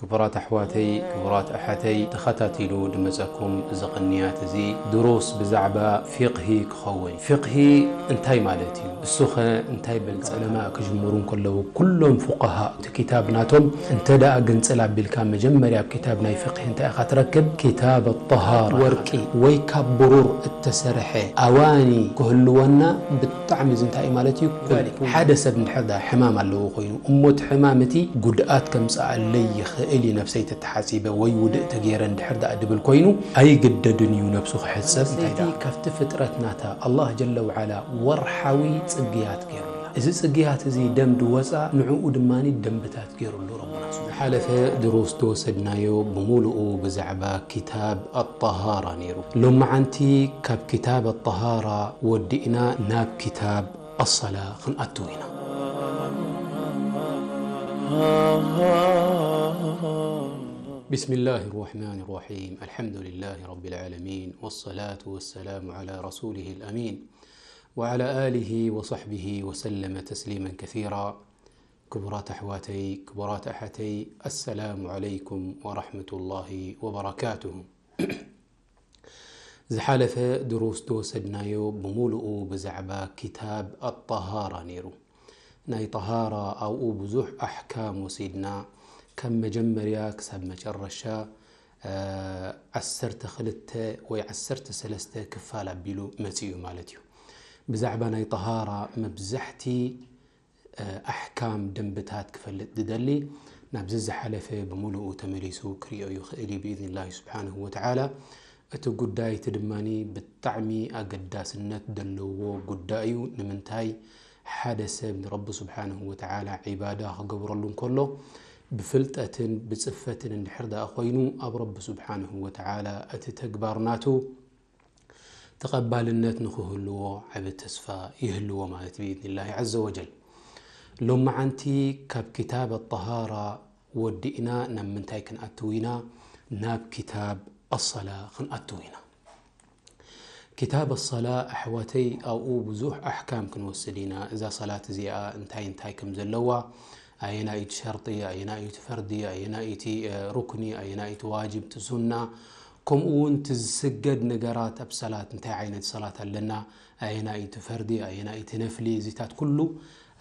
ክቡራት ኣሕዋተይ፣ ክቡራት ኣሓተይ፣ ተኸታቲሉ ድመጸኩም እዚ ቅንያት እዚ ድሩስ ብዛዕባ ፊቕሂ ክኸውን። ፊቕሂ እንታይ ማለት እዩ? እሱኸ እንታይ በል? ዑለማ ክጅምሩ እንከለዉ ኩሎም ፉቃሃ እቲ ኪታብ ናቶም እንተ ደኣ ግንጽል ኣቢልካ መጀመርያ ኣብ ኪታብ ናይ ፊቕሂ እንታይ ኢኻ ትረክብ? ኪታብ ኣጠሃራ። ወርቂ ወይ ካብ ብሩር እተሰርሐ ኣዋኒ ክህልወና ብጣዕሚ እዚ እንታይ እዩ ማለት እዩ? ዛሊክ ሓደ ሰብ እንድሕር ደኣ ሕማም ኣለዎ ኮይኑ እሞ እቲ ሕማም እቲ ጉድኣት ከምጽኣለይ ይኽእል እዩ ነብሰይ ተተሓጺበ ወይ ውድእ ተገይረ እንድሕር ደኣ ድብል ኮይኑ ኣይግደድን እዩ ነብሱ ክሕጸብ። እንታይ ደኣ ካብቲ ፍጥረት ናታ ኣላህ ጀለ ወዓላ ወርሓዊ ጽግያት ገይሩላ። እዚ ጽግያት እዚ ደም ድወጻ ንዕኡ ድማ ደንብታት ገይሩሉ ረቡና። ዝሓለፈ ድሩስ ዝወሰድናዮ ብምሉኡ ብዛዕባ ኪታብ ኣጠሃራ ነይሩ። ሎመዓንቲ ካብ ኪታብ ኣጠሃራ ወዲእና ናብ ኪታብ ኣሰላ ክንኣትው ኢና። بسم الله الرحمن الرحيم. الحمد لله رب العالمين، والصلاة والسلام على رسوله الأمين، وعلى آله وصحبه وسلم تسليما كثيرا. ክቡራት ኣሕዋተይ፣ ክቡራት ኣሓተይ፣ ኣሰላሙ ዓለይኩም ወራሕመቱላሂ ወበረካቱሁ። ዝሓለፈ ድሩስ ዝወሰድናዮ ብምሉኡ ብዛዕባ ኪታብ ኣጠሃራ ነይሩ። ናይ ጠሃራ ኣብኡ ብዙሕ ኣሕካም ወሲድና፣ ካብ መጀመርያ ክሳብ መጨረሻ፣ እ፣ ዓሰርተ ክልተ ወይ ዓሰርተ ሰለስተ ክፋል ኣቢሉ መጺኡ ማለት እዩ። ብዛዕባ ናይ ጠሃራ መብዛሕቲ፣ እ፣ ኣሕካም ደንብታት ክፈልጥ ዝደሊ ናብዚ ዝሓለፈ ብምሉኡ ተመሊሱ ክሪኦ ይኽእል እዩ ብኢዝኒላሂ ስብሓንሁ ወተዓላ። እቲ ጉዳይ እቲ ድማኒ ብጣዕሚ ኣገዳስነት ዘለዎ ጉዳይ እዩ። ንምንታይ? ሓደ ሰብ ንረቢ ስብሓንሁ ወተዓላ ዒባዳ ክገብረሉ እንከሎ ብፍልጠትን ብጽፈትን እንድሕር ደኣ ኮይኑ ኣብ ረቢ ስብሓንሁ ወተዓላ እቲ ተግባር ናቱ ተቐባልነት ንኽህልዎ ዓቢ ተስፋ ይህልዎ ማለት ብኢዝኒላሂ ዐዘ ወጀል። ሎመዓንቲ ካብ ኪታብ ኣጠሃራ ወዲእና ናብ ምንታይ ክንኣትው ኢና? ናብ ኪታብ ኣሰላ ክንኣትው ኢና። ኪታብ ኣሰላ ኣሕዋተይ ኣብኡ ብዙሕ ኣሕካም ክንወስድ ኢና። እዛ ሰላት እዚኣ እንታይ እንታይ ከም ዘለዋ፣ ኣየናይቲ ሸርጢ፣ ኣየናይቲ ፈርዲ፣ ኣየናይቲ፣ እ፣ ሩክኒ፣ ኣየናይቲ ዋጅብ፣ እቲ ሱና፣ ከምኡ እውን እቲ ዝስገድ ነገራት ኣብ ሰላት፣ እንታይ ዓይነት ሰላት ኣለና፣ ኣየናይቲ ፈርዲ፣ ኣየናይቲ ነፍሊ፣ እዚታት ኩሉ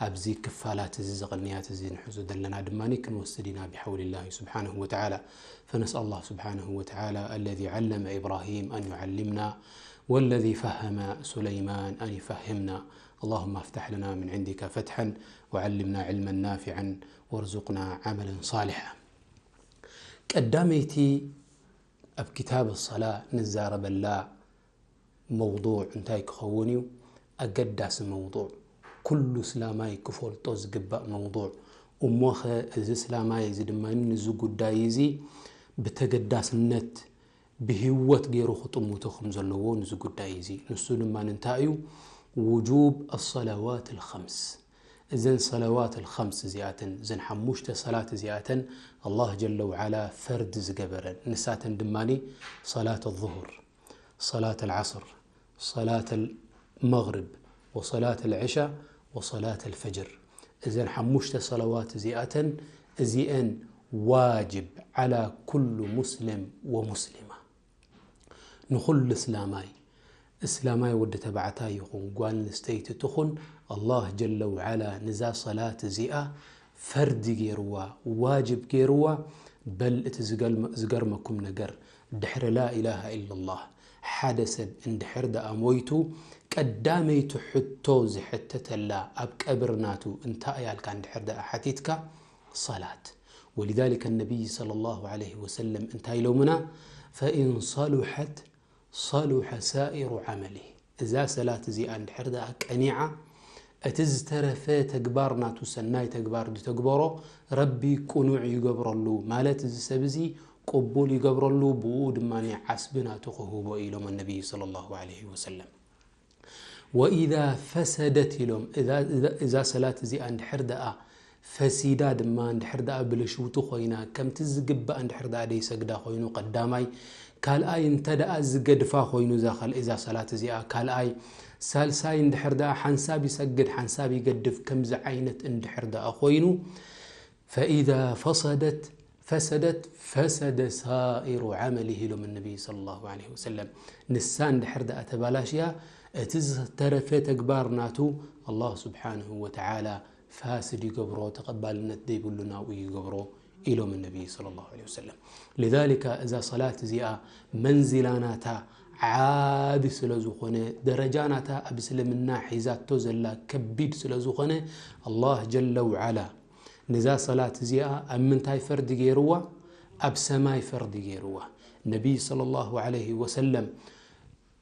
ኣብዚ ክፋላት እዚ፣ እዚ ቅንያት እዚ ንሕዞ ዘለና ድማ ክንወስድ ኢና ብሓውሊላሂ ስብሓንሁ ወተዓላ። فنسأل الله سبحانه وتعالى الذي علم إبراهيم أن يعلمنا والذي فهم سليمان أن يفهمنا. اللهم افتح لنا من عندك فتحا وعلمنا علما نافعا وارزقنا عملا صالحا. ቀዳመይቲ ኣብ ኪታብ ሰላ ንዛረበላ መውዱዕ እንታይ ክኸውን እዩ? ኣገዳሲ መውዱዕ፣ ኩሉ እስላማይ ክፈልጦ ዝግባእ መውዱዕ። እሞኸ እዚ እስላማይ እዚ ድማ ንዚ ጉዳይ እዚ ብተገዳስነት ብህይወት ገይሩ ክጥምቶ ከም ዘለዎ ንዚ ጉዳይ እዚ። ንሱ ድማ እንታይ እዩ? ውጁብ ኣሰላዋት ኣልኸምስ። እዘን ሰላዋት ኣልኸምስ እዚኣተን፣ እዘን ሓሙሽተ ሰላት እዚኣተን ኣላህ ጀለ ወዓላ ፈርድ ዝገበረን፣ ንሳተን ድማ ሰላት ኣዙሁር፣ ሰላት ኣልዓስር፣ ሰላት ኣልመግሪብ፣ ወሰላት ኣልዕሻ፣ ወሰላት ኣልፈጅር። እዘን ሓሙሽተ ሰላዋት እዚኣተን፣ እዚአን ዋጅብ ዓላ ኩሉ ሙስሊም ወሙስሊማ። ንኹሉ እስላማይ፣ እስላማይ ወዲ ተባዕታይ ይኹን ጓል ኣንስተይቲ ትኹን፣ ኣላህ ጀለ ወዓላ ንዛ ሰላት እዚኣ ፈርዲ ገይርዋ፣ ዋጅብ ገይርዋ። በል እቲ ዝገልመ-፣ ዝገርመኩም ነገር፣ ድሕሪ ላኢላሃ ኢለላህ ሓደ ሰብ እንድሕር ደኣ ሞይቱ፣ ቀዳመይቲ ሕቶ ዝሕተተላ ኣብ ቀብር ናቱ እንታይ እያ ኢልካ እንድሕር ደኣ ሓቲትካ፣ ሰላት። ወሊዛሊከ ነቢይ ሰለላሁ ዐለይሂ ወሰለም እንታይ ኢሎምና? ፈኢን ሰሉሐት ሰሉሐ ሳኢሩ ዓመሊህ። እዛ ሰላት እዚኣ እንድሕር ደኣ ቀኒዓ፣ እቲ ዝተረፈ ተግባር ናቱ ሰናይ ተግባር ዝተግበሮ ረቢ ቅኑዕ ይገብረሉ። ማለት እዚ ሰብ እዚ ቅቡል ይገብረሉ፣ ብኡ ድማ ዓስቢ ናቱ ክህቦ ኢሎም ነቢይ ሰለላሁ ዐለይሂ ወሰለም። ወኢዛ ፈሰደት ኢሎም፣ እዛ፣ እዛ፣ እዛ ሰላት እዚኣ እንድሕር ደኣ ፈሲዳ ድማ፣ እንድሕር ደኣ ብልሽውቲ ኮይና፣ ከምቲ ዝግባእ እንድሕር ደኣ ደይሰግዳ ኮይኑ፣ ቀዳማይ፣ ካልኣይ፣ እንተ ደኣ ዝገድፋ ኮይኑ፣ እዛ ካል-፣ እዛ ሰላት እዚኣ፣ ካልኣይ፣ ሳልሳይ፣ እንድሕር ደኣ ሓንሳብ ይሰግድ፣ ሓንሳብ ይገድፍ፣ ከምዚ ዓይነት እንድሕር ደኣ ኮይኑ፣ ፈኢዛ ፈሰደት ፈሰደት ፈሰደ ሳኢሩ ዓመሊህ ኢሎም ነቢይ ሰለላሁ ዐለይሂ ወሰለም። ንሳ እንድሕር ደኣ ተባላሽያ፣ እቲ ዝተረፈ ተግባር ናቱ ኣላህ ስብሓንሁ ወተዓላ ፋስድ ይገብሮ፣ ተቐባልነት ዘይብሉ ናብኡ ይገብሮ ኢሎም ነቢይ ሰለላሁ ዐለይሂ ወሰለም። ሊዛሊካ እዛ ሰላት እዚኣ መንዚላ ናታ ዓቢ ስለ ዝኾነ፣ ደረጃ ናታ ኣብ እስልምና ሒዛቶ ዘላ ከቢድ ስለ ዝኾነ፣ ኣላህ ጀለ ወዓላ ነዛ ሰላት እዚኣ ኣብ ምንታይ ፈርዲ ገይርዋ? ኣብ ሰማይ ፈርዲ ገይርዋ። ነቢይ ሰለላሁ ዐለይሂ ወሰለም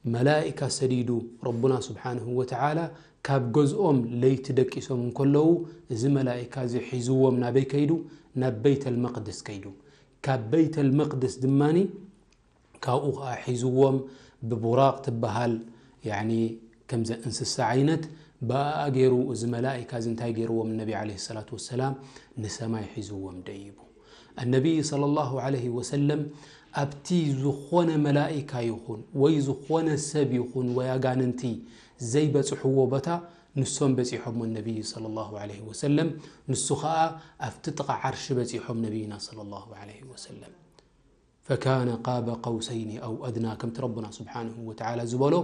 መላኢካ ሰዲዱ ረቡና ስብሓንሁ ወተዓላ ካብ ገዝኦም ለይቲ ደቂሶም እንከለዉ፣ እዚ መላኢካ እዚ ሒዝዎም ናበይ ከይዱ? ናብ በይተል መቅድስ ከይዱ። ካብ በይተል መቅድስ ድማኒ ካብኡ ኸዓ ሒዝዎም ብቡራቕ ትበሃል፣ ያኒ ከምዚ እንስሳ ዓይነት፣ ብኣኣ ገይሩ እዚ መላኢካ እዚ እንታይ ገይርዎም? ነቢ ዓለይሂ ሰላቱ ወሰላም ንሰማይ ሒዝዎም ደይቡ። ኣነቢይ ሰለላሁ ዐለይሂ ወሰለም ኣብቲ ዝኾነ መላኢካ ይኹን ወይ ዝኾነ ሰብ ይኹን ወይ ኣጋንንቲ ዘይበጽሕዎ ቦታ ንሶም በጺሖሞ ነቢይ ሰለላሁ ዐለይሂ ወሰለም። ንሱ ኸኣ ኣብቲ ጥቓ ዓርሺ በጺሖም ነቢይና ሰለላሁ ዐለይሂ ወሰለም። ፈካነ ቃበ ቀውሰይኒ ኣው ኣድና፣ ከምቲ ረቡና ስብሓንሁ ወተዓላ ዝበሎ፣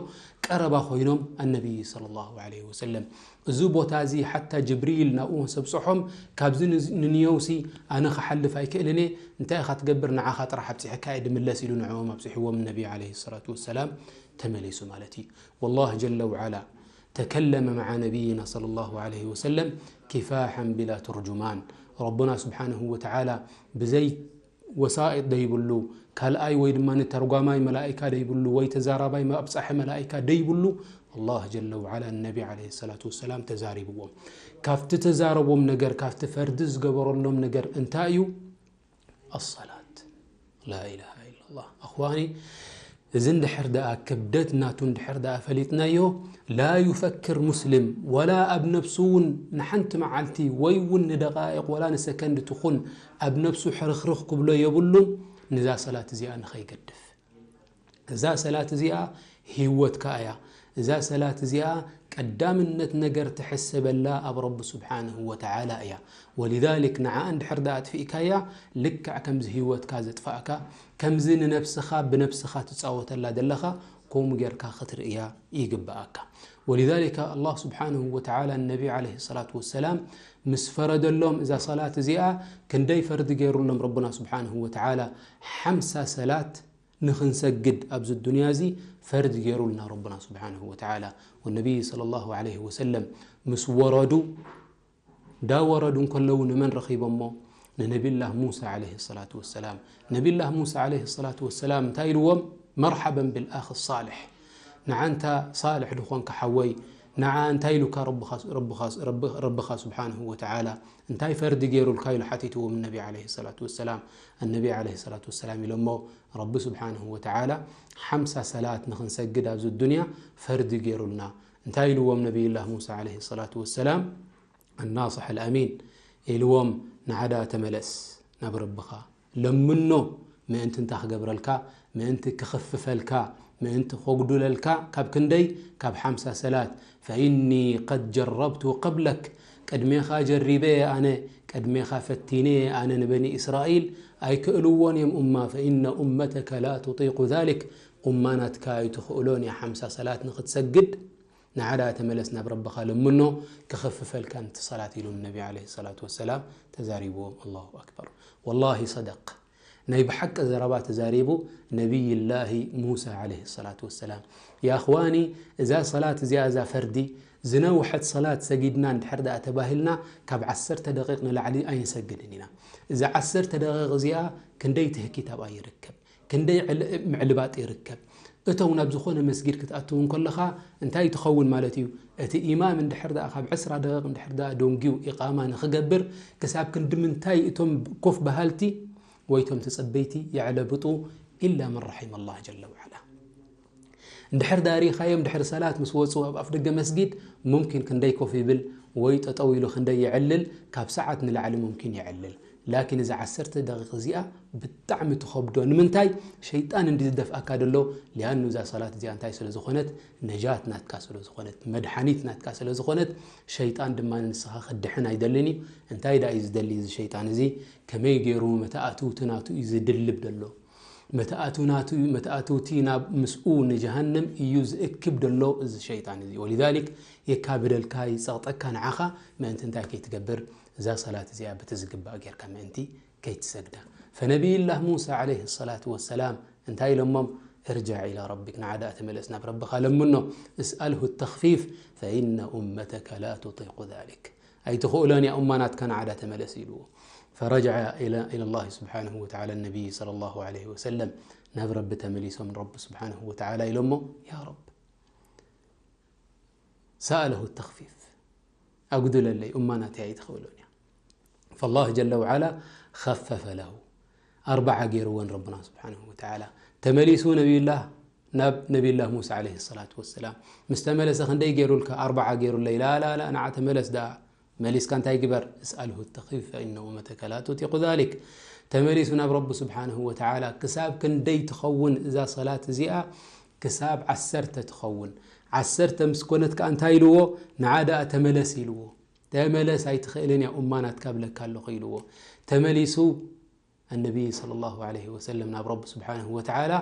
ቀረባ ኮይኖም ኣነቢይ ሰለላሁ ዐለይሂ ወሰለም። እዚ ቦታ እዚ ሓታ ጅብሪል ናብኡ ምስ ኣብጽሖም፣ ካብዚ ንዝ-፣ ንንየውሲ ኣነ ክሓልፍ ኣይክእልን እየ፣ እንታይ ኢኻ ትገብር? ንዓኻ ጥራሕ ኣብጺሐካ እየ ድምለስ ኢሉ ንዕኦም ኣብጺሕዎም ነቢ ዐለይሂ ሰላቱ ወሰላም ተመሊሱ ማለት እዩ። ወላህ ጀለ ወዓላ ተከለመ መዓ ነቢይና ሰለላሁ ዐለይሂ ወሰለም ኪፋሐን ቢላ ቱርጁማን። ረቡና ስብሓንሁ ወተዓላ ብዘይ ወሳኢጥ ደይብሉ፣ ካልኣይ ወይ ድማ ንተርጓማይ መላኢካ ደይብሉ ወይ ተዛራባይ ኣብጻሒ መላኢካ ደይብሉ፣ ኣላህ ጀለ ወዓላ ንነቢ ዐለይሂ ሰላቱ ወሰላም ተዛሪብዎም። ካብቲ ተዛረቦም ነገር፣ ካብቲ ፈርዲ ዝገበረሎም ነገር እንታይ እዩ? ኣሰላት። ላኢላሃ ኢላላህ። ኣኽዋኒ፣ እዚ እንድሕር ደኣ ክብደት ናቱ እንድሕር ደኣ ፈሊጥናዮ፣ ላ ዩፈክር ሙስሊም፣ ወላ ኣብ ነብሱ እውን ንሓንቲ መዓልቲ ወይ እውን ንደቃይቕ ወላ ንሰከንድ ትኹን ኣብ ነብሱ ሕርኽርኽ ክብሎ የብሉን፣ ንዛ ሰላት እዚኣ ንኸይገድፍ። እዛ ሰላት እዚኣ ህይወትካ እያ። እዛ ሰላት እዚኣ ቀዳምነት ነገር ትሕሰበላ ኣብ ረቢ ስብሓንሁ ወተዓላ እያ። ወሊዛሊክ ንዓኣ እንድሕር ደኣ ኣጥፊእካያ፣ ልክዕ ከምዚ ህይወትካ ዘጥፋእካ፣ ከምዚ ንነብስኻ ብነብስኻ ትጻወተላ ዘለኻ፣ ከምኡ ጌርካ ክትርእያ ይግብኣካ። ወሊዛሊከ ኣላህ ስብሓንሁ ወተዓላ ንነቢ ዓለይሂ ሰላቱ ወሰላም ምስ ፈረደሎም እዛ ሰላት እዚኣ፣ ክንደይ ፈርዲ ገይሩሎም ረቡና ስብሓንሁ ወተዓላ፣ ሓምሳ ሰላት ንኽንሰግድ ኣብዚ ዱንያ እዚ ፈርድ ገይሩልና ረቡና ስብሓንሁ ወተዓላ። ወነቢይ ሰለላሁ ዐለይሂ ወሰለም ምስ ወረዱ፣ ዳ ወረዱ እንከለዉ ንመን ረኺቦሞ? ንነቢላህ ሙሳ ዐለይሂ ሰላቱ ወሰላም። ነቢላህ ሙሳ ዐለይሂ ሰላቱ ወሰላም እንታይ ኢልዎም? መርሓበን ብልኣኽ ሳልሕ። ንዓ እንታ ሳልሕ ዝኾንካ ሓወይ፣ ንዓ እንታይ ኢሉካ ረብኻ፣ ረብኻ፣ ረብ-፣ ረብኻ ስብሓንሁ ወተዓላ እንታይ ፈርዲ ገይሩልካ ኢሉ ሓቲትዎም ነቢ ዐለይሂ ሰላቱ ወሰላም። ኣነቢ ዐለይሂ ሰላቱ ወሰላም ኢሎሞ፣ ረቢ ስብሓንሁ ወተዓላ ሓምሳ ሰላት ንኽንሰግድ ኣብዚ ዱንያ ፈርዲ ገይሩልና። እንታይ ኢልዎም ነቢይላህ ሙሳ ዐለይሂ ሰላቱ ወሰላም? ኣናስሕ ኣልኣሚን ኢልዎም፣ ንዓ ደኣ ተመለስ ናብ ረብኻ፣ ለምኖ ምእንቲ እንታይ ክገብረልካ? ምእንቲ ክኽፍፈልካ፣ ምእንቲ ከጉድለልካ፣ ካብ ክንደይ? ካብ ሓምሳ ሰላት። ፈኢኒ ቀድ ጀረብቱ ቀብለክ፣ ቅድሜኻ ጀሪበ እየ ኣነ፣ ቅድሜኻ ፈቲነ እየ ኣነ ንበኒ እስራኤል፣ ኣይክእልዎን እዮም ኡማ፣ ፈኢነ ኡመተከ ላ ቱጢቁ ዛሊክ፣ ኡማ ናትካ ኣይትኽእሎን እያ ሓምሳ ሰላት ንኽትሰግድ። ንዓ ደኣ ተመለስ ናብ ረብኻ ለምኖ ክኽፍፈልካ ነቲ ሰላት ኢሎም ነቢ ዐለይሂ ሰላቱ ወሰላም ተዛሪብዎም። ኣላሁ ኣክበር። ወላሂ ሰደቅ። ናይ ብሓቂ ዘረባ ተዛሪቡ ነቢይላሂ ሙሳ ዐለይሂ ሰላቱ ወሰላም። ያ እኽዋኒ፣ እዛ ሰላት እዚኣ፣ እዛ ፈርዲ ዝነውሐት ሰላት ሰጊድና እንድሕር ደኣ ተባሂልና ካብ ዓሰርተ ደቂቕ ንላዕሊ ኣይንሰግድን ኢና። እዛ ዓሰርተ ደቂቕ እዚኣ ክንደይ ትህኪት ኣብኣ ይርከብ? ክንደይ ዕል-፣ ምዕልባጥ ይርከብ? እቶም ናብ ዝኾነ መስጊድ ክትኣትው እንከለኻ እንታይ ትኸውን ማለት እዩ? እቲ ኢማም እንድሕር ደኣ ካብ ዕስራ ደቂቕ እንድሕር ደኣ ደንጊዩ ኢቓማ ንኽገብር ክሳብ ክንዲ ምንታይ እቶም ኮፍ በሃልቲ ወይ እቶም ተጸበይቲ የዕለብጡ? ኢላ መን ረሒመ ኣላህ ጀለ ወዓላ። እንድሕር ደኣ ርኢኻዮም ድሕሪ ሰላት ምስ ወጹ ኣብ ኣፍ ደገ መስጊድ ሙምኪን ክንደይ ኮፍ ይብል ወይ ጠጠው ኢሉ ክንደይ የዕልል፣ ካብ ሰዓት ንላዕሊ ሙምኪን የዕልል። ላኪን እዛ ዓሰርተ ደቂቕ እዚኣ ብጣዕሚ ትኸብዶ። ንምንታይ? ሸይጣን እንዲ ዝደፍኣካ ደሎ። ሊኣኑ እዛ ሰላት እዚኣ እንታይ ስለ ዝኾነት? ነጃት ናትካ ስለ ዝኾነት፣ መድሓኒት ናትካ ስለ ዝኾነት፣ ሸይጣን ድማ ንስኻ ክድሕን ኣይደልን እዩ። እንታይ ደኣ እዩ ዝደሊ እዚ ሸይጣን እዚ? ከመይ ገይሩ መተኣትውቲ ናቱ እዩ ዝድልብ ደሎ? መተኣትው ናቱ፣ መተኣትውቲ ናብ ምስኡ ንጀሃነም እዩ ዝእክብ ደሎ እዚ ሸይጣን እዚ። ወሊዛሊክ የካብደልካ፣ ይጸቕጠካ ንዓኻ። ምእንቲ እንታይ ከይትገብር? እዛ ሰላት እዚኣ በቲ ዝግባእ ጌርካ ምእንቲ ከይትሰግዳ። ፈነቢይላህ ሙሳ ዓለይሂ ሰላቱ ወሰላም እንታይ ኢሎሞም? ارجع إلى ربك፣ ንዓ ደኣ ተመለስ ናብ ረብኻ ለምኖ። اسأله التخفيف فإن أمتك لا تطيق ذلك። ኣይትኽእሎን እያ ኡማ ናትካ፣ ንዓ ደኣ ተመለስ ኢልዎ። فرجع إلى، إلى الله سبحانه وتعالى النبي صلى الله عليه وسلم، ናብ ረቢ ተመሊሶም ንረቢ ስብሓንሁ ወተዓላ ኢሎሞ፣ ያ ረብ፣ سأله التخفيف፣ ኣጉድለለይ፣ ኡማ ናተይ ኣይትኽእሎን እያ። فالله جل وعلا خفف له، ኣርባዓ ገይርወን ረብና ስብሓንሁ ወተዓላ። ተመሊሱ ነቢዩላህ ናብ ነቢዩላህ ሙሳ ዓለይሂ ሰላቱ ወሰላም። ምስ ተመለሰ ክንደይ ገይሩልካ? ኣርባዓ ገይሩለይ። ላ፣ ላ፣ ላ፣ ንዓ ተመለስ ደኣ። መሊስካ እንታይ ግበር? اسأله التخفيف فإن أمتك لا تطيق ذلك። ተመሊሱ ናብ ረቢ ስብሓንሁ ወተዓላ፣ ክሳብ ክንደይ ትኸውን እዛ ሰላት እዚኣ? ክሳብ ዓሰርተ ትኸውን። ዓሰርተ ምስ ኮነት ከኣ እንታይ ኢልዎ? ንዓ ደኣ ተመለስ ኢልዎ። ተመለስ፣ ኣይትኽእልን እያ ኡማ ናትካ እብለካ ኣለኹ ኢልዎ። ተመሊሱ ኣነቢ ሰለላሁ ዐለይሂ ወሰለም ናብ ረቢ ስብሓንሁ ወተዓላ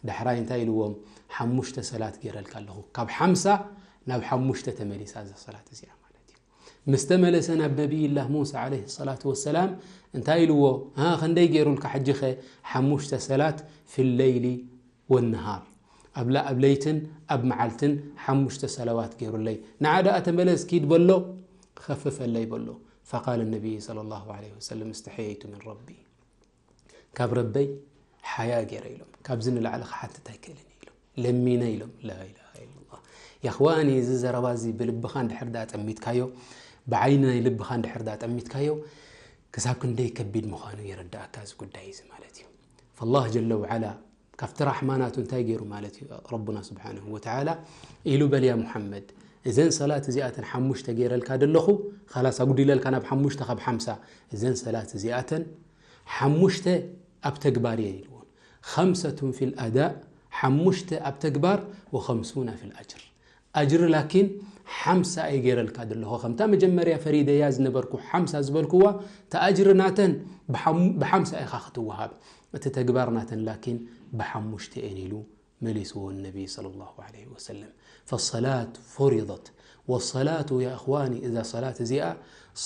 ዳሕራይ እንታይ ኢልዎም? ሓሙሽተ ሰላት ገይረልካ ኣለኹ። ካብ ሓምሳ ናብ ሓሙሽተ ተመሊሳ እዛ ሰላት እዚኣ ማለት እዩ። ምስ ተመለሰ ናብ ነቢይላህ ሙሳ ዐለይሂ ሰላቱ ወሰላም እንታይ ኢልዎ? ሃ፣ ክንደይ ገይሩልካ ሕጂኸ? ሓሙሽተ ሰላት ፊ ለይሊ ወነሃር፣ ኣብ ላ-፣ ኣብ ለይትን ኣብ መዓልትን ሓሙሽተ ሰለዋት ገይሩለይ። ንዓ ደኣ ተመለስ ኪድ በሎ፣ ክኸፍፈለይ በሎ። فقال النبي صلى الله عليه وسلم استحييت من ربي، ካብ ረበይ ሓያ ገይረ ኢሎም። ካብዚ ንላዕሊ ክሓትት ኣይክእልን ኢሎም። ለሚነ ኢሎም። ላኢላሃ ኢለላህ። ያኽዋኒ፣ እዚ ዘረባ እዚ ብልብኻ እንድሕር ደኣ ጠሚትካዮ፣ ብዓይኒ ናይ ልብኻ እንድሕር ደኣ ጠሚትካዮ፣ ክሳብ ክንደይ ከቢድ ምዃኑ የረድኣካ እዚ ጉዳይ እዚ ማለት እዩ። ፈላህ ጀለ ወዓላ ካብቲ ራሕማ ናቱ እንታይ ገይሩ ማለት እዩ? ረቡና ስብሓንሁ ወተዓላ ኢሉ፣ በል ያ ሙሓመድ፣ እዘን ሰላት እዚኣተን ሓሙሽተ ገይረልካ ደለኹ፣ ኻላስ ኣጉዲለልካ ናብ ሓሙሽተ ካብ ሓምሳ። እዘን ሰላት እዚኣተን ሓሙሽተ ኣብ ተግባር እየን ኢልዎን። ኸምሰቱን ፊል ኣዳእ፣ ሓሙሽተ ኣብ ተግባር፣ ወኸምሱና ፊል ኣጅር። ኣጅሪ ላኪን ሓምሳ እየ ገይረልካ ደለኹ። ከምታ መጀመርያ ፈሪደያ ዝነበርኩ ሓምሳ ዝበልክዋ፣ እታ ኣጅሪ ናተን ብሓም-፣ ብሓምሳ ኢኻ ክትወሃብ። እቲ ተግባር ናተን ላኪን ብሓሙሽተ እየን ኢሉ መሊስዎ ነቢ ሰለላሁ ዐለይሂ ወሰለም። فالصلاة فرضت، والصلاة يا إخواني، እዛ ሰላት እዚኣ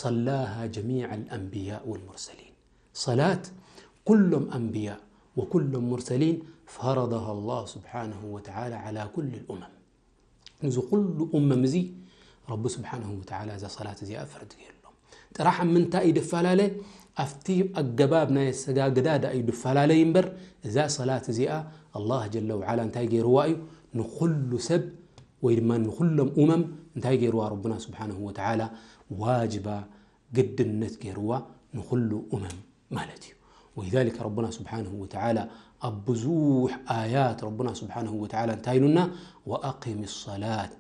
صلاها جميع الأنبياء والمرسلين። ሰላት ኩሎም ኣንብያ ወኩሎም ሙርሰሊን ፈረضها الله سبحانه وتعالى على كل الأمم። እዚ ኩሉ ኡመም እዚ ረቢ ስብሓንሁ ወተዓላ እዛ ሰላት እዚኣ ፈርድ ገይሩሎም። ጥራሕ ኣብ ምንታይ እዩ ድፈላለ? ኣብቲ ኣገባብ ናይ ኣሰጋግዳ ደኣ እዩ ድፈላለ እምበር፣ እዛ ሰላት እዚኣ ኣላህ ጀለ ወዓላ እንታይ ገይርዋ እዩ? ንኹሉ ሰብ ወይ ድማ ንኹሎም ኡመም እንታይ ገይርዋ? ረቡና ስብሓንሁ ወተዓላ ዋጅባ፣ ግድነት ገይርዋ ንኹሉ ኡመም ማለት እዩ። ولذلك ረቡና ስብሓንሁ ወተዓላ ኣብ ብዙሕ ኣያት ረቡና ስብሓንሁ ወተዓላ እንታይ ኢሉና? وأقم الصلاة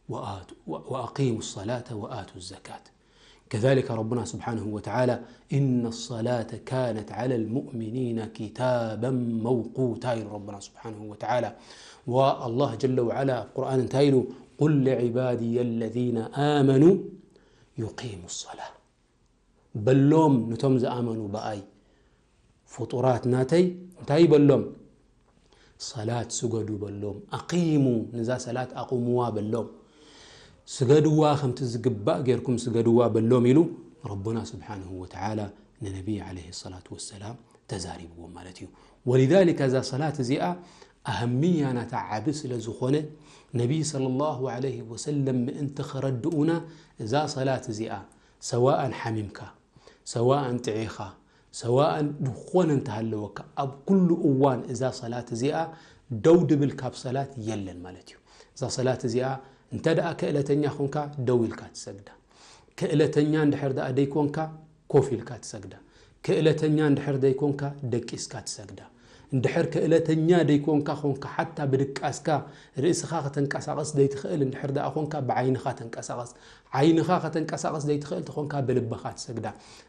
وآت-، و-، وأقيموا الصلاة وآتوا الزكاة. كذلك ረቡና ስብሓንሁ ወተዓላ إن الصلاة كانت على المؤمنين كتابا موقوتا ኢሉ ረቡና ስብሓንሁ ወተዓላ። ወኣላህ ጀለ ወዓላ ኣብ ቁርኣን እንታይ ኢሉ? قل لعبادي الذين آمنوا يقيموا الصلاة። በሎም፣ ነቶም ዝኣመኑ ብኣይ ፍጡራት ናተይ እንታይ በሎም? ሰላት ስገዱ በሎም። ኣቂሙ፣ ንዛ ሰላት ኣቑምዋ በሎም። ስገድዋ፣ ከምቲ ዝግባእ ጌርኩም ስገድዋ በሎም ኢሉ ረቡና ስብሓንሁ ወተዓላ ንነቢይ ዓለይሂ ሰላቱ ወሰላም ተዛሪብዎም ማለት እዩ። ወሊዛሊካ እዛ ሰላት እዚኣ ኣህምያ ናታ ዓቢ ስለ ዝኾነ ነቢይ ሰለላሁ ዐለይሂ ወሰለም ምእንቲ ኸረድኡና እዛ ሰላት እዚኣ ሰዋእን ሓሚምካ፣ ሰዋእን ጥዒኻ፣ ሰዋእን ዝኾነ እንተሃለወካ፣ ኣብ ኩሉ እዋን እዛ ሰላት እዚኣ ደው ድብል ካብ ሰላት የለን ማለት እዩ። እዛ ሰላት እዚኣ እንተ ደኣ ክእለተኛ ኾንካ ደው ኢልካ ትሰግዳ። ክእለተኛ እንድሕር ደኣ ደይኮንካ ኮፍ ኢልካ ትሰግዳ። ክእለተኛ እንድሕር ደይኮንካ ደቂስካ ትሰግዳ። እንድሕር ክእለተኛ ደይኮንካ ኾንካ፣ ሓታ ብድቃስካ ርእስኻ ከተንቀሳቐስ ዘይትኽእል እንድሕር ደኣ ኾንካ፣ ብዓይንኻ ተንቀሳቐስ። ዓይንኻ ከተንቀሳቐስ ዘይትኽእል ተኾንካ፣ ብልብኻ ትሰግዳ።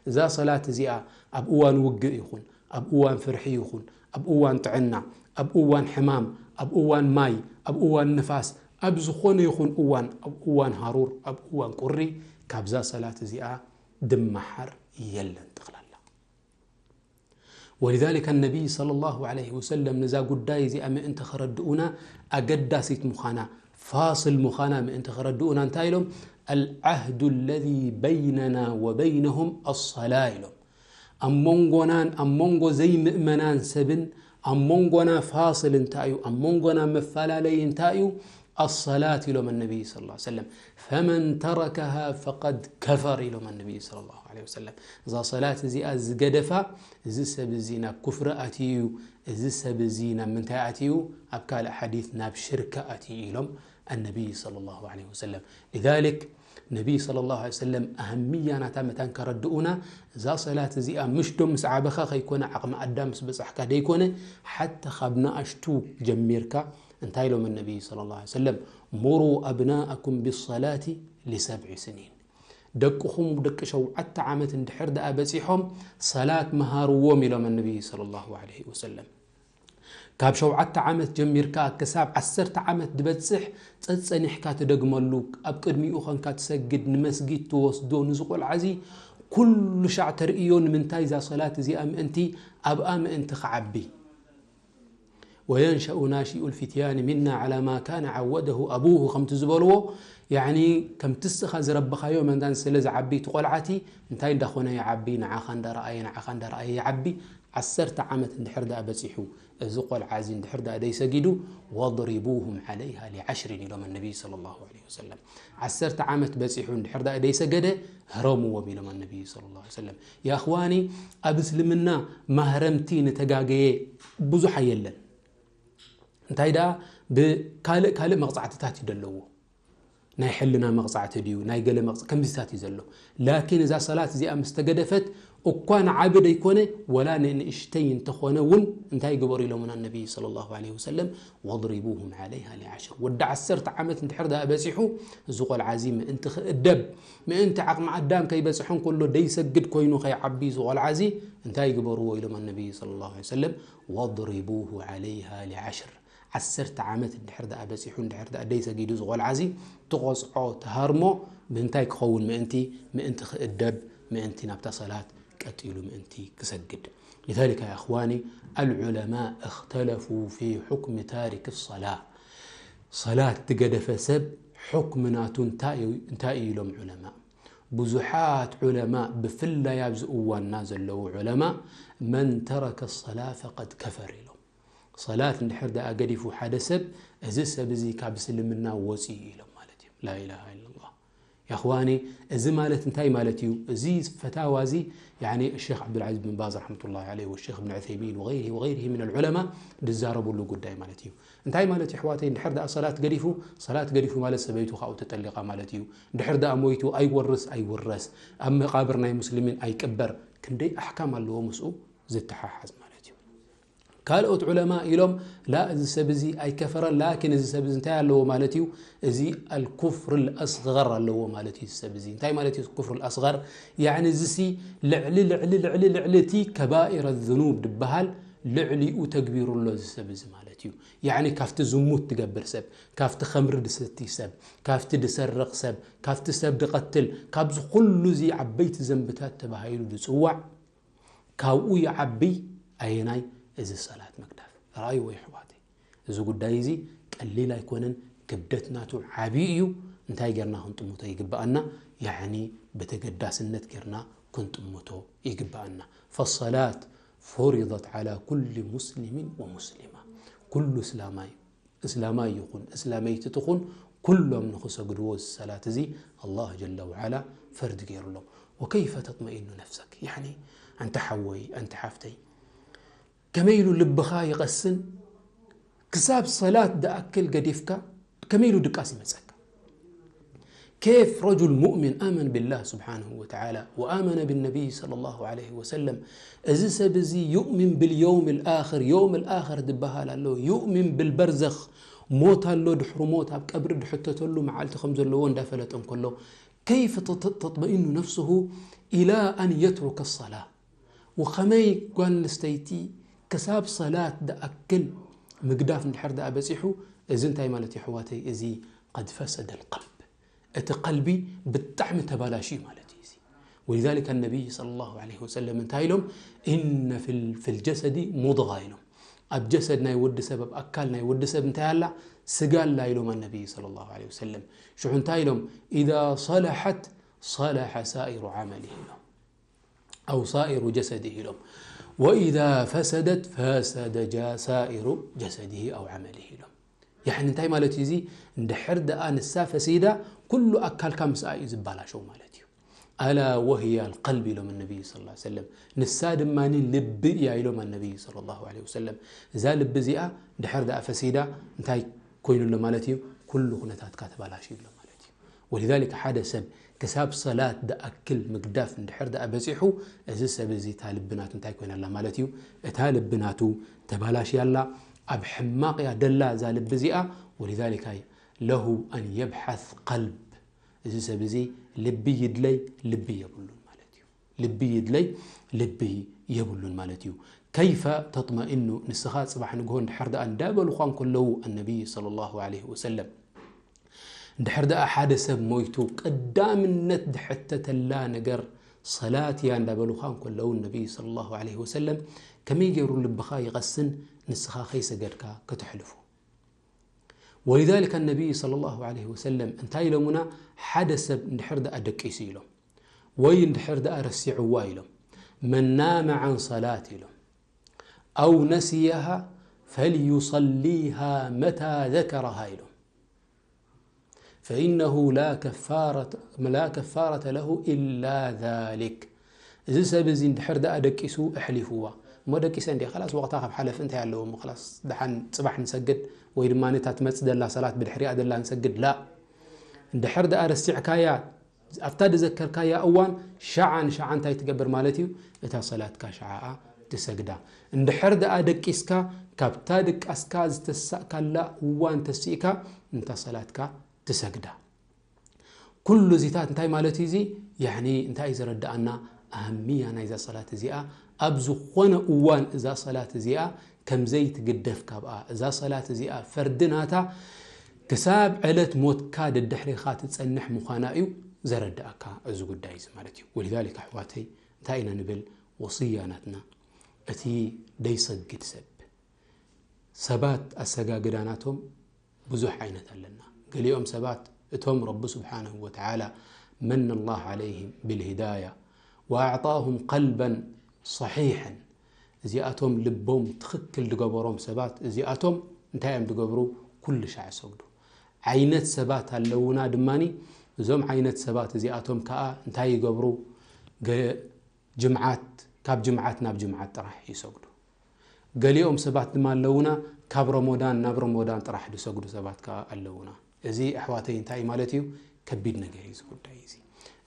እዛ ሰላት እዚኣ ኣብ እዋን ውግእ ይኹን፣ ኣብ እዋን ፍርሒ ይኹን፣ ኣብ እዋን ጥዕና፣ ኣብ እዋን ሕማም፣ ኣብ እዋን ማይ፣ ኣብ እዋን ንፋስ፣ ኣብ ዝኾነ ይኹን እዋን፣ ኣብ እዋን ሃሩር፣ ኣብ እዋን ቁሪ፣ ካብዛ ሰላት እዚኣ ድመሓር የለን ጠቕላላ። ولذلك النبي صلى الله عليه وسلم ነዛ ጉዳይ እዚኣ ምእንቲ ኸረድኡና፣ ኣገዳሲት ምዃና፣ ፋስል ምዃና ምእንቲ ኸረድኡና እንታይ ኢሎም? العهد الذي بيننا وبينهم الصلاة ኢሎም። ኣብ መንጎናን ኣብ መንጎ ዘይምእመናን ሰብን ኣብ መንጎና ፋስል እንታይ እዩ? ኣብ መንጎና መፈላለዪ እንታይ እዩ? الصلاة ኢሎም ነቢይ صلى الله عليه وسلم። فمن تركها فقد كفر ኢሎም ነቢይ صلى الله عليه وسلم። እዛ ሰላት እዚኣ ዝገደፋ፣ እዚ ሰብ እዚ ናብ ኩፍሪ ኣትዩ እዩ። እዚ ሰብ እዚ ናብ ምንታይ ኣትዩ? ኣብ ካልእ ሓዲት ናብ ሽርክ ኣትዩ ኢሎም ነቢይ صلى الله عليه وسلم። لذلك ነቢይ صلى الله عليه وسلم ኣህምያ ናታ መታን ከረድኡና፣ እዛ ሰላት እዚኣ ምሽ ዶ ምስ ዓበኻ ከይኮነ፣ ዓቕሚ ኣዳም ምስ በጻሕካ ደይኮነ፣ ሓታ ካብ ንኣሽቱ ጀሚርካ እንታይ ኢሎም ነቢይ صلى الله عليه وسلم? مروا أبناءكم بالصلاة لسبع سنين። ደቅኹም ደቂ ሸውዓተ ዓመት እንድሕር ደኣ በጺሖም ሰላት መሃርዎም ኢሎም ነቢይ صلى الله عليه وسلم። ካብ ሸውዓተ ዓመት ጀሚርካ ክሳብ ዓሰርተ ዓመት ዝበጽሕ ጸጸኒሕካ ትደግመሉ፣ ኣብ ቅድሚኡ ኸንካ ትሰግድ፣ ንመስጊድ ትወስዶ፣ ንዚ ቆልዓ እዚ ኩሉ ሻዕ ተርእዮ። ንምንታይ? እዛ ሰላት እዚኣ ምእንቲ ኣብኣ ምእንቲ ክዓቢ። وينشأ ناشئ الفتيان منا على ما كان عوده أبوه ከምቲ ዝበልዎ፣ ያኒ ከምቲ እስኻ ዝረብኻዮ መንታን ስለ ዝዓቢ እቲ ቆልዓቲ እንታይ እንዳኾነ ይዓቢ፣ ንዓኻ እንዳረኣየ፣ ንዓኻ እንዳረኣየ ይዓቢ። ዓሰርተ ዓመት እንድሕር ደኣ በጺሑ፣ እዚ ቆልዓ እዚ እንድሕር ደኣ ደይሰጊዱ፣ واضربوهم عليها لعشر ኢሎም ነቢይ صلى الله عليه وسلم። ዓሰርተ ዓመት በጺሑ እንድሕር ደኣ ደይሰገደ፣ ህረምዎም ኢሎም ነቢይ صلى الله عليه وسلم። ያ እኽዋኒ፣ ኣብ እስልምና ማህረምቲ ንተጋገየ ብዙሕ ኣየለን። እንታይ ደኣ ብካልእ ካልእ መቕጻዕትታት እዩ ዘለዎ። ናይ ሕልና መቕጻዕቲ ድዩ፣ ናይ ገለ መቕጻ-፣ ከምዚታት እዩ ዘሎ። ላኪን እዛ ሰላት እዚኣ ምስ ተገደፈት፣ እኳ ንዓቢ ደይኮነ፣ ወላ ንንእሽተይ እንተኾነ እውን እንታይ ግበሩ ኢሎምና ነቢይ صلى الله عليه وسلم؟ واضربوهم عليها لعشر። ወዲ ዓሰርተ ዓመት እንድሕር ደኣ በጺሑ፣ እዚ ቆልዓ እዚ ምእንቲ ክእደብ፣ ምእንቲ ዓቕሚ ኣዳም ከይበጽሖ እንከሎ ደይሰግድ ኮይኑ ከይዓቢ እዚ ቆልዓ እዚ እንታይ ግበርዎ ኢሎም ነቢይ صلى الله عليه وسلم؟ واضربوه عليها لعشر። ዓሰርተ ዓመት እንድሕር ደኣ በጺሑ፣ እንድሕር ደኣ ደይሰጊዱ እዚ ቆልዓ እዚ፣ ትቖጽዖ፣ ትሃርሞ፣ ምእንታይ ክኸውን ምእንቲ? ምእንቲ ክእደብ፣ ምእንቲ ናብታ ሰላት ቀጢሉ ምእንቲ ክሰግድ። لذلك يا إخواني، العلماء اختلفوا في حكم تارك الصلاة። ሰላት ዝገደፈ ሰብ ሕክሚ ናቱ እንታይ እዩ፣ እንታይ እዩ ኢሎም ዑለማ? ብዙሓት ዑለማ፣ ብፍላይ ኣብዚ እዋንና ዘለዉ ዑለማ፣ من ترك الصلاة فقد كفر ኢሎም። ሰላት እንድሕር ደኣ ገዲፉ ሓደ ሰብ፣ እዚ ሰብ እዚ ካብ እስልምና ወጺኡ ኢሎም ማለት እዩ። لا إله إلا الله። يا إخواني، እዚ ማለት እንታይ ማለት እዩ? እዚ ፈታዋ እዚ፣ ያኒ፣ الشيخ عبد العزيز بن باز رحمة الله عليه والشيخ ابن عثيمين وغيره وغيره من العلماء ዝዛረብሉ ጉዳይ ማለት እዩ። እንታይ ማለት እዩ ኣሕዋተይ? እንድሕር ደኣ ሰላት ገዲፉ፣ ሰላት ገዲፉ ማለት ሰበይቱ ካብኡ ተጠሊቓ ማለት እዩ። እንድሕር ደኣ ሞይቱ ኣይወርስ ኣይውረስ፣ ኣብ መቓብር ናይ ሙስሊሚን ኣይቅበር፣ ክንደይ ኣሕካም ኣለዎ ምስኡ ዝተሓሓዝ ማለት እዩ። ካልኦት ዑለማ ኢሎም፣ ላ፣ እዚ ሰብ እዚ ኣይከፈረን፣ ላኪን እዚ ሰብ እዚ እንታይ ኣለዎ ማለት እዩ? እዚ الكفر الأصغر ኣለዎ ማለት እዩ። እዚ ሰብ እዚ እንታይ ማለት እዩ? ኩፍር الأصغر፣ ያዕኒ፣ እዚሲ ልዕሊ፣ ልዕሊ፣ ልዕሊ፣ ልዕሊ እቲ ከባኢረ ዝኑብ ዝበሃል ልዕሊኡ ተግቢሩ ኣሎ እዚ ሰብ እዚ ማለት እዩ። ያዕኒ፣ ካብቲ ዝሙት ትገብር ሰብ፣ ካብቲ ኸምሪ ድሰቲ ሰብ፣ ካብቲ ድሰርቕ ሰብ፣ ካብቲ ሰብ ድቐትል፣ ካብዚ ኩሉ እዚ ዓበይቲ ዘንብታት ተባሂሉ ድጽዋዕ፣ ካብኡ ይዓቢ ኣየናይ? እዚ ሰላት ምግዳፍ። ረኣይዎ የሕዋተይ፣ እዚ ጉዳይ እዚ ቀሊል ኣይኮነን፣ ክብደት ናቱ ዓቢ እዩ። እንታይ ጌርና ክንጥምቶ ይግብኣና? ያዕኒ ብተገዳስነት ጌርና ክንጥምቶ ይግብኣና። فالصلاة فرضت على كل مسلم ومسلمة። ኩሉ እስላማይ፣ እስላማይ ይኹን እስላመይቲ ትኹን፣ ኩሎም ንኽሰግድዎ እዚ ሰላት እዚ ኣላህ ጀለ ወዓላ ፈርድ ገይሩሎም። وكيف تطمئن نفسك؟ ያዕኒ፣ ኣንታ ሓወይ፣ ኣንታ ሓፍተይ፣ ከመይ ኢሉ ልብኻ ይቐስን? ክሳብ ሰላት ደኣክል ገዲፍካ ከመይ ኢሉ ድቃስ ይመጸካ? كيف رجل مؤمن آمن بالله سبحانه وتعالى وآمن بالنبي صلى الله عليه وسلم، እዚ ሰብ እዚ يؤمن باليوم الآخر، يوم الآخر ዝበሃል ኣሎ፣ يؤمن بالبرزخ، ሞት ኣሎ፣ ድሕሪ ሞት ኣብ ቀብሪ ድሕተተሉ መዓልቲ ከም ዘለዎ እንዳፈለጠ እንከሎ، كيف تط- تطمئن نفسه إلى أن يترك الصلاة؟ وኸመይ ጓል ኣንስተይቲ ክሳብ ሰላት ዝኣክል ምግዳፍ እንድሕር ደኣ በጺሑ፣ እዚ እንታይ ማለት እዩ ኣሕዋተይ? እዚ قد فسد القلب። እቲ ቀልቢ ብጣዕሚ ተባላሽዩ ማለት እዩ እዚ። ولذلك النبي صلى الله عليه وسلم እንታይ ኢሎም? إن في ال- في الجسد مضغة ኢሎም። ኣብ ጀሰድ ናይ ወዲ ሰብ፣ ኣብ ኣካል ናይ ወዲ ሰብ እንታይ ኣላ? ስጋ ኣላ ኢሎም ኣነቢ صلى الله عليه وسلم። ሽዑ እንታይ ኢሎም? إذا صلحت صلح سائر عمله ኢሎም። أو سائر جسده ኢሎም። وإذا فسدت فسد جا- سائر جسده أو عمله ኢሎም። ያኒ እንታይ ማለት እዩ እዚ? እንድሕር ደኣ ንሳ ፈሲዳ ኩሉ ኣካልካ ምስኣ እዩ ዝበላሸው ማለት እዩ። ألا وهي القلب ኢሎም ነቢይ صلى الله عليه وسلم። ንሳ ድማ ልቢ እያ ኢሎም ነቢይ صلى الله عليه وسلم። እዛ ልቢ እዚኣ እንድሕር ደኣ ፈሲዳ እንታይ ኮይኑ ኣሎ ማለት እዩ? ኩሉ ኩነታትካ ተባላሽዩ ኣሎ ማለት እዩ። ولذلك ሓደ ሰብ ክሳብ ሰላት ዝኣክል ምግዳፍ እንድሕር ደኣ በጺሑ፣ እዚ ሰብ እዚ እታ ልቢ ናቱ እንታይ ኮይና ኣላ ማለት እዩ? እታ ልቢ ናቱ ተባላሽያ ኣላ፣ ኣብ ሕማቕ እያ ደላ እዛ ልቢ እዚኣ። ولذلك له أن يبحث قلب። እዚ ሰብ እዚ ልቢ ይድለይ፣ ልቢ የብሉን ማለት እዩ። ልቢ ይድለይ፣ ልቢ የብሉን ማለት እዩ። كيف تطمئن ንስኻ ጽባሕ ንግሆ እንድሕር ደኣ እንዳበሉኻ እንከለዉ ኣነቢይ صلى الله عليه وسلم እንድሕር ደኣ ሓደ ሰብ ሞይቱ ቀዳምነት ድሕተተላ ነገር ሰላት እያ እንዳበሉኻ እንከለዉ ነቢይ صلى الله عليه وسلم ከመይ ገይሩ ልብኻ ይቐስን ንስኻ ከይሰገድካ ከተሕልፉ። ولذلك النبي صلى الله عليه وسلم እንታይ ኢሎሙና? ሓደ ሰብ እንድሕር ደኣ ደቂሱ ኢሎም ወይ እንድሕር ደኣ ረሲዕዋ ኢሎም من نام عن صلاة ኢሎም أو نسيها فليصليها متى ذكرها ኢሎም فإنه لا كفارة لا كفارة له إلا ذلك። እዚ ሰብ እዚ እንድሕር ደኣ ደቂሱ ኣሕሊፍዋ እሞ ደቂሰ እንዲ ኸላስ ወቕታ ካብ ሓለፍ እንታይ ኣለዎ እሞ ኸላስ ደሓን ጽባሕ ንሰግድ ወይ ድማ ነታ ትመጽእ ደላ ሰላት ብድሕሪኣ ደላ ንሰግድ ላ እንድሕር ደኣ ረሲዕካያ ኣብታ ዝዘከርካያ እዋን ሸዓ ንሸዓ እንታይ ትገብር ማለት እዩ? እታ ሰላትካ ሸዓኣ ትሰግዳ። እንድሕር ደኣ ደቂስካ ካብታ ድቃስካ ዝተሳእካላ እዋን ተሲእካ እንታ ሰላትካ ትሰግዳ። ኩሉ እዚታት እንታይ ማለት እዩ እዚ? ያኒ እንታይ እዩ ዘረድኣና? ኣህምያ ናይዛ ሰላት እዚኣ ኣብ ዝኾነ እዋን እዛ ሰላት እዚኣ ከም ዘይትግደፍ ካብኣ እዛ ሰላት እዚኣ ፈርዲ ናታ ክሳብ ዕለት ሞትካ ደድሕሪኻ ትጸንሕ ምዃና እዩ ዘረድኣካ እዚ ጉዳይ እዚ ማለት እዩ። ولذلك ኣሕዋተይ እንታይ ኢና ንብል? ወስያ ናትና እቲ ደይሰግድ ሰብ ሰባት ኣሰጋግዳናቶም ብዙሕ ዓይነት ኣለና። ገሊኦም ሰባት እቶም ረቢ ስብሓንሁ ወተዓላ መነ ላህ ዓለይህም ብልሂዳያ ወኣዕጣሁም ቀልበን ሰሒሐን እዚኣቶም ልቦም ትኽክል ድገበሮም ሰባት እዚኣቶም እንታይ እዮም ድገብሩ? ኩሉ ሻዕ ሰግዱ ዓይነት ሰባት ኣለውና ድማኒ እዞም ዓይነት ሰባት እዚኣቶም ከዓ እንታይ ይገብሩ? ጅምዓት ካብ ጅምዓት ናብ ጅምዓት ጥራሕ ይሰግዱ። ገሊኦም ሰባት ድማ ኣለውና ካብ ረሞዳን ናብ ረሞዳን ጥራሕ ዝሰግዱ ሰባት ከዓ ኣለውና። እዚ ኣሕዋተይ እንታይ ማለት እዩ? ከቢድ ነገር እዩ እዚ ጉዳይ እዚ።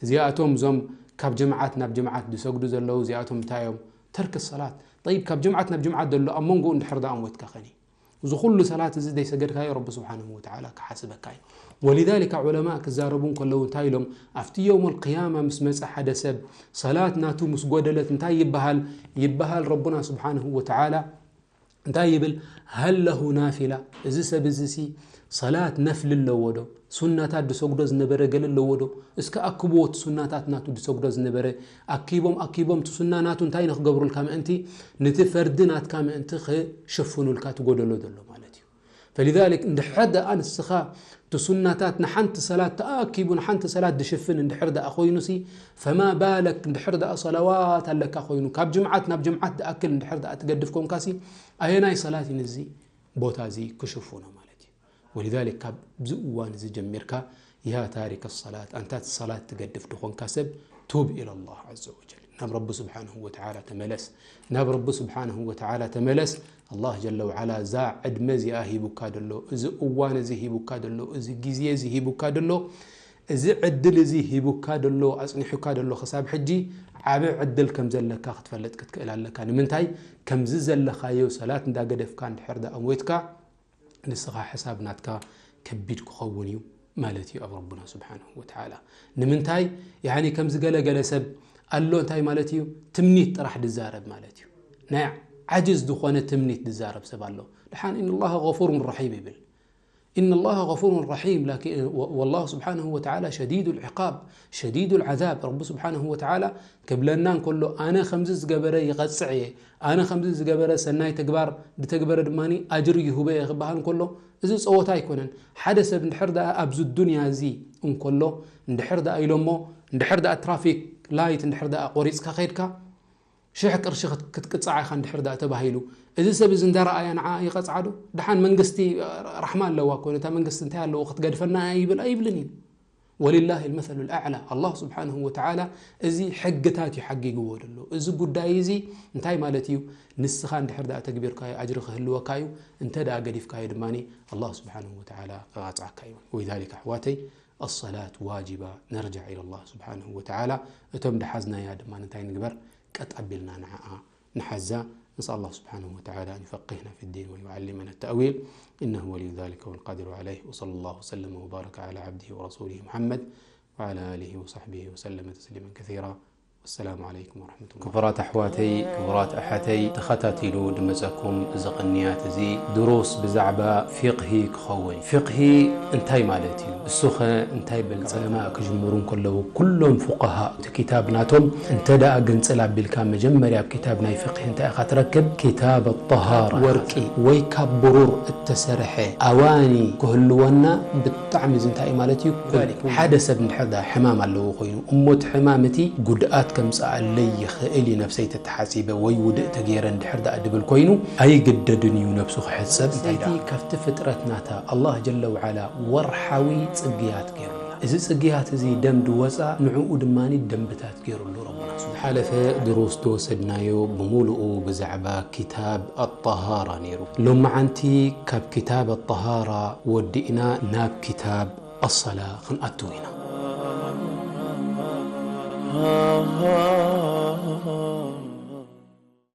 እዚኣቶም እዞም ካብ ጅምዓት ናብ ጅምዓት ዝሰግዱ ዘለዉ እዚኣቶም እንታይ እዮም? ተርክ ሰላት። ጠይብ ካብ ጅምዓት ናብ ጅምዓት ዘሎ ኣብ መንጎኡ እንድሕር ደኣ ሞትካ ኸኒ እዚ ኩሉ ሰላት እዚ ዘይሰገድካዮ ረቢ ስብሓንሁ ወተዓላ ክሓስበካ እዩ። ወሊዛሊካ ዑለማ ክዛረቡ እንከለዉ እንታይ ኢሎም ኣብቲ የውም ልቅያማ ምስ መፀ ሓደ ሰብ ሰላት ናቱ ምስ ጎደለት እንታይ ይበሃል? ይበሃል ረቡና ስብሓንሁ ወተዓላ እንታይ ይብል? ሀል ለሁ ናፊላ? እዚ ሰብ እዚ ሲ ሰላት ነፍሊ ኣለዎ ዶ? ሱናታት ድሰግዶ ዝነበረ ገለ ኣለዎ ዶ? እስከ ኣክብዎ እቲ ሱናታት ናቱ ድሰግዶ ዝነበረ ኣኪቦም ኣኪቦም እቲ ሱና ናቱ እንታይ ንክገብሩልካ ምእንቲ ንቲ ፈርዲ ናትካ ምእንቲ ክሽፍኑልካ ትጎደሎ ዘሎ ማለት እዩ። ፈሊዛሊክ እንድሕር ደኣ ንስኻ እቲ ሱናታት ንሓንቲ ሰላት ተኣኪቡ ንሓንቲ ሰላት ድሽፍን እንድሕር ደኣ ኮይኑሲ ፈማ ባለክ እንድሕር ደኣ ሰላዋት ኣለካ ኮይኑ ካብ ጅምዓት ናብ ጅምዓት ድኣክል እንድሕር ደኣ ትገድፍ ኮንካሲ ኣየናይ ሰላት እዩ ነዚ ቦታ እዚ ክሽፍኖ ማለት እዩ። ወሊዛሊክ ካብዚ እዋን እዚ ጀሚርካ ያ ታሪክ ሰላት ኣንታ ሰላት ትገድፍ ድኾንካ ሰብ ቱብ ኢለላህ ዐዘ ወጀል ናብ ረቢ ስብሓንሁ ወተዓላ ተመለስ። ናብ ረቢ ስብሓንሁ ወተዓላ ተመለስ። ኣላህ ጀለ ወዓላ እዛ ዕድመ እዚኣ ሂቡካ ደሎ፣ እዚ እዋን እዚ ሂቡካ ደሎ፣ እዚ ግዜ እዚ ሂቡካ ደሎ እዚ ዕድል እዚ ሂቡካ ደሎ፣ ኣጽኒሑካ ደሎ፣ ክሳብ ሕጂ ዓቢ ዕድል ከም ዘለካ ክትፈልጥ ክትክእል ኣለካ። ንምንታይ? ከምዚ ዘለኻዮ ሰላት እንዳገደፍካ እንድሕር ደኣ ሞይትካ፣ ንስኻ ሕሳብ ናትካ ከቢድ ክኸውን እዩ ማለት እዩ ኣብ ረቡና ስብሓንሁ ወተዓላ። ንምንታይ? ያኒ ከምዚ ገለ ገለ ሰብ ኣሎ፣ እንታይ ማለት እዩ? ትምኒት ጥራሕ ድዛረብ ማለት እዩ። ናይ ዓጅዝ ዝኾነ ትምኒት ድዛረብ ሰብ ኣሎ። ድሓን ኢነላሃ ገፉሩን ረሒም ይብል። ኢነላሃ ገፉሩን ረሒም፣ ላኪን ወ-፣ ወላሁ ስብሓንሁ ወተዓላ ሸዲዱል ዒቃብ፣ ሸዲዱል ዓዛብ። ረቢ ስብሓንሁ ወተዓላ ክብለና እንከሎ፣ ኣነ ከምዚ ዝገበረ ይቐጽዕ እየ፣ ኣነ ከምዚ ዝገበረ ሰናይ ተግባር ድተግበረ ድማ ኣጅሪ ይህቦ እየ ክበሃል እንከሎ፣ እዚ ጸወታ ኣይኮነን። ሓደ ሰብ እንድሕር ደኣ ኣብዚ ዱንያ እዚ እንከሎ፣ እንድሕር ደኣ ኢሎሞ፣ እንድሕር ደኣ ትራፊክ ላይት እንድሕር ደኣ ቆሪጽካ ከይድካ፣ ሽሕ ቅርሺ ክት-፣ ክትቅጻዕ ኢኻ እንድሕር ደኣ ተባሂሉ፣ እዚ ሰብ እዚ እንዳረኣያ ንዓ ይቐጽዓ ዶ? ደሓን መንግስቲ ራሕማ ኣለዋ እኮ፣ ነታ መንግስቲ እንታይ ኣለዎ ክትገድፈና ይብል ኣይብልን እዩ። ወሊላሂ ልመሰሉ ልኣዕላ። ኣላህ ስብሓንሁ ወተዓላ እዚ ሕግታት እዩ ሓጊግዎ ዘሎ። እዚ ጉዳይ እዚ እንታይ ማለት እዩ? ንስኻ እንድሕር ደኣ ተግቢርካዮ ኣጅሪ ክህልወካ እዩ። እንተ ደኣ ገዲፍካዮ ድማ ኣላህ ስብሓንሁ ወተዓላ ክቐጽዓካ እዩ። ወሊዛሊክ ኣሕዋተይ፣ ኣሰላት ዋጅባ፣ ነርጃዕ ኢለላህ ስብሓንሁ ወተዓላ። እቶም ደሓዝናያ ድማ እንታይ ንግበር? ቀጥ ኣቢልና ንዓኣ ንሓዛ። نسأل الله سبحانه وتعالى أن يفقهنا في الدين ويعلمنا التأويل، إنه ولي ذلك والقادر عليه. وصلى الله وسلم وبارك على عبده ورسوله محمد وعلى آله وصحبه وسلم تسليما كثيرا. والسلام عليكم ورحمة الله. ክቡራት ኣሕዋተይ፣ ክቡራት ኣሓተይ፣ ተኸታቲሉ ድመጸኩም እዚ ቅንያት እዚ ድሩስ ብዛዕባ ፊቕሂ ክኸውን። ፊቕሂ እንታይ ማለት እዩ? እሱኸ እንታይ በል? ዑለማእ ክጅምሩ እንከለዉ፣ ኩሎም ፉቃሃ እቲ ኪታብ ናቶም እንተ ደኣ ግንጽል ኣቢልካ፣ መጀመርያ ኣብ ኪታብ ናይ ፍቅሂ እንታይ ኢኻ ትረክብ? ኪታብ ኣጠሃራ። ወርቂ ወይ ካብ ብሩር እተሰርሐ ኣዋኒ ክህልወና ብጣዕሚ እዚ እንታይ እዩ ማለት እዩ? ሓደ ሰብ እንድሕር ደኣ ሕማም ኣለዎ ኮይኑ፣ እሞ እቲ ሕማም እቲ ጉድኣት ከምጽኣለይ ይኽእል እዩ፣ ነብሰይ ተተሓጺበ ወይ ውድእ ተገይረ እንድሕር ደኣ ድብል ኮይኑ፣ ኣይግደድን እዩ ነብሱ ክሕጸብ። እንታይ ደኣ ካብቲ ፍጥረት ናታ ኣላህ ጀለ ወዓላ ወርሓዊ ጽግያት ገይሩላ። እዚ ጽግያት እዚ ደም ድወጻ፣ ንዕኡ ድማ ደንብታት ገይሩሉ ረቡና። ዝሓለፈ ድሩስ ዝወሰድናዮ ብምሉኡ ብዛዕባ ኪታብ ኣጠሃራ ነይሩ። ሎመዓንቲ ካብ ኪታብ ኣጠሃራ ወዲእና ናብ ኪታብ ኣሰላ ክንኣትው ኢና።